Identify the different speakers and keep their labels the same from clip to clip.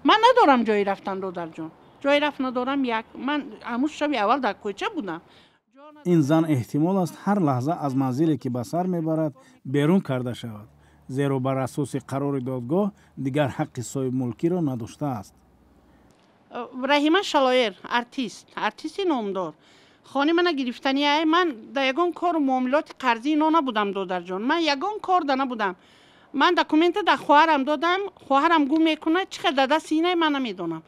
Speaker 1: Ман надорам ҷои рафтан, додарҷон, ҷои рафт надорам. Як ман ҳамун шаби аввал дар кӯча будам.
Speaker 2: Ин зан эҳтимол аст, ҳар лаҳза аз манзиле, ки ба сар мебарад, берун карда шавад, зеро бар асоси қарори додгоҳ дигар ҳаққи соҳибмулкиро надоштааст.
Speaker 1: Раҳима Шалоер, артист, артисти номдор, хони мана гирифтани. Ай ман дар ягон кору муомилоти қарзӣ ино набудам, додарҷон, ман ягон кор да набудам. Ман документа дар хоҳарам додам, хоҳарам гум мекунад, чӣ қадр дар дасти инай, ман намедонам.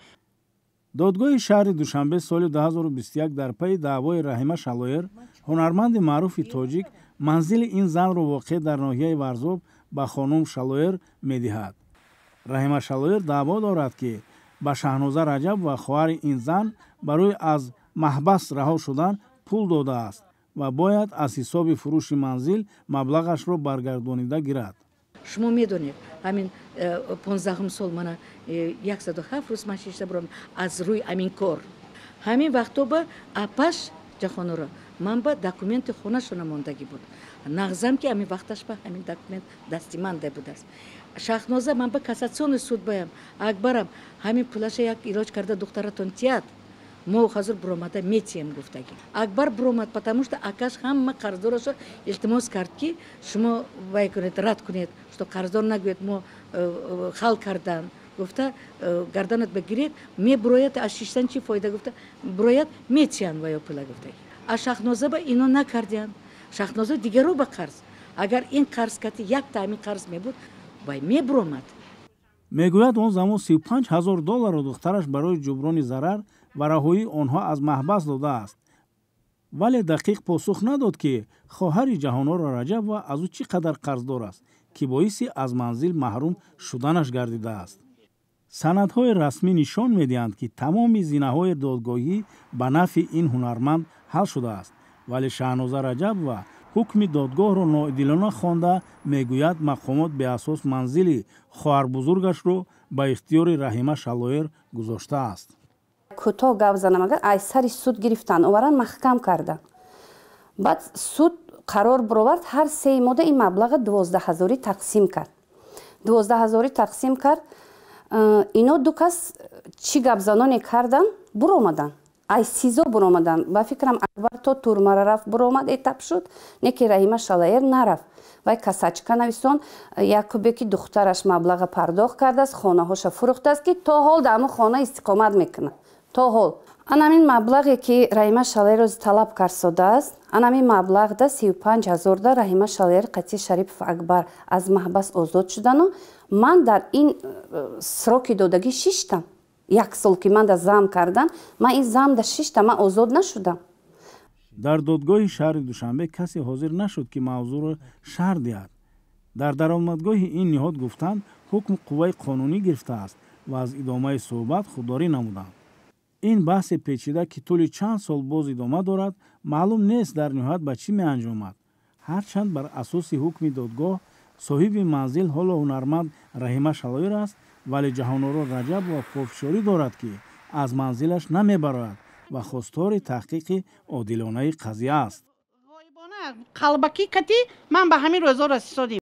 Speaker 2: Додгоҳи шаҳри Душанбе соли 2021 дар пайи даъвои Раҳима Шалоер, ҳунарманди маъруфи тоҷик, манзили ин занро, воқеъ дар ноҳияи Варзоб, ба хонум Шалоер медиҳад. Раҳима Шалоер даъво дорад, ки ба Шаҳноза Раҷаб ва хоҳари ин зан барои аз маҳбас раҳо шудан пул додааст ва бояд аз ҳисоби фурӯши манзил маблағашро баргардонида гирад.
Speaker 3: Шумо медонед, ҳамин 15-ум сол мана 107 рӯз ман шишта бурам аз рӯи ҳамин кор. Ҳамин вақто ба апаш Ҷахоноро ман ба документи хонашона мондагӣ буд. Нағзам, ки ҳамин вақташ ба ҳамин документ дасти ман да будааст. Шахноза ман ба кассационный суд баям, Акбарам ҳамин пулаша як илоҷ карда духтаратон тият, мо ҳозир буромада метием гуфтагӣ. Акбар буромад, потому что акаш ҳама қарздорашо илтимос кард, ки шумо вай кунед, рад кунед, что қарздор нагӯед, мо хал кардан гуфта, гарданат бигиред, мебурояд, аз шиштан чӣ фоида гуфта, бурояд, метиян ваё пула гуфтагӣ. А Шахноза ба ино накардиян. Шахноза дигаро ба қарз, агар ин қарз кати якта ҳамин қарз мебуд, вай мебуромад.
Speaker 2: Мегӯяд, он замон 35 ҳазор долларро духтараш барои ҷуброни зарар ва раҳоии онҳо аз маҳбас додааст, вале дақиқ посух надод, ки хоҳари Ҷаҳонора Раҷабова аз ӯ чӣ қадар қарздор аст, ки боиси аз манзил маҳрум шуданаш гардидааст. Санадҳои расмӣ нишон медиҳанд, ки тамоми зинаҳои додгоҳӣ ба нафъи ин ҳунарманд ҳал шудааст, вале Шаҳноза Раҷабова ҳукми додгоҳро ноодилона хонда, мегӯяд, мақомот беасос манзили хоҳарбузургашро ба ихтиёри Раҳима Шалоер гузоштааст.
Speaker 4: Кӯтоҳ гап занам, агар ай сари суд гирифтан, оваран, маҳкам кардан, баъд суд қарор баровард, ҳар сеи мода ин маблаға 12 ҳазорӣ тақсим кард, 12 ҳазорӣ тақсим кард. Ино ду кас чӣ гапзаноне кардан, буромадан, ай СИЗО буромадан. Ба фикрам, Акбар то турмара рафт, буромад, этап шуд, не ки Раҳима Шалаер нарафт. Вай касачка нависон, якубе ки духтараш маблаға пардохт кардааст, хонаҳоша фурӯхтааст, ки то ҳол дар ҳамон хона истиқомат мекунад то ҳол. Анамин маблағе, ки Раҳима Шалаер талаб карсодааст, анамин маблағда 35 ҳазорда Раҳима Шалаер қатъи Шарипов Акбар аз маҳбас озод шудану ман дар ин сроки додагӣ шиштам. Як сол, ки ман да зам кардан, ман ин замда шиштам, ман озод нашудам.
Speaker 2: Дар додгоҳи шаҳри Душанбе касе ҳозир нашуд, ки мавзӯъро шарҳ диҳад. Дар даромадгоҳи ин ниҳод гуфтанд, ҳукм қувваи қонунӣ гирифтааст ва аз идомаи суҳбат худдорӣ намуданд. Ин баҳси печида, ки тӯли чанд сол боз идома дорад, маълум нест, дар ниҳоят ба чӣ меанҷомад. Ҳарчанд бар асоси ҳукми додгоҳ соҳиби манзил ҳоло ҳунарманд Раҳима Шалоир аст, вале Ҷаҳоноро Раҷабова пофишорӣ дорад, ки аз манзилаш намебарояд ва хостори таҳқиқи одилонаи қазия аст.
Speaker 1: Қалбакӣ кати ман ба ҳамин рӯзо расисодем.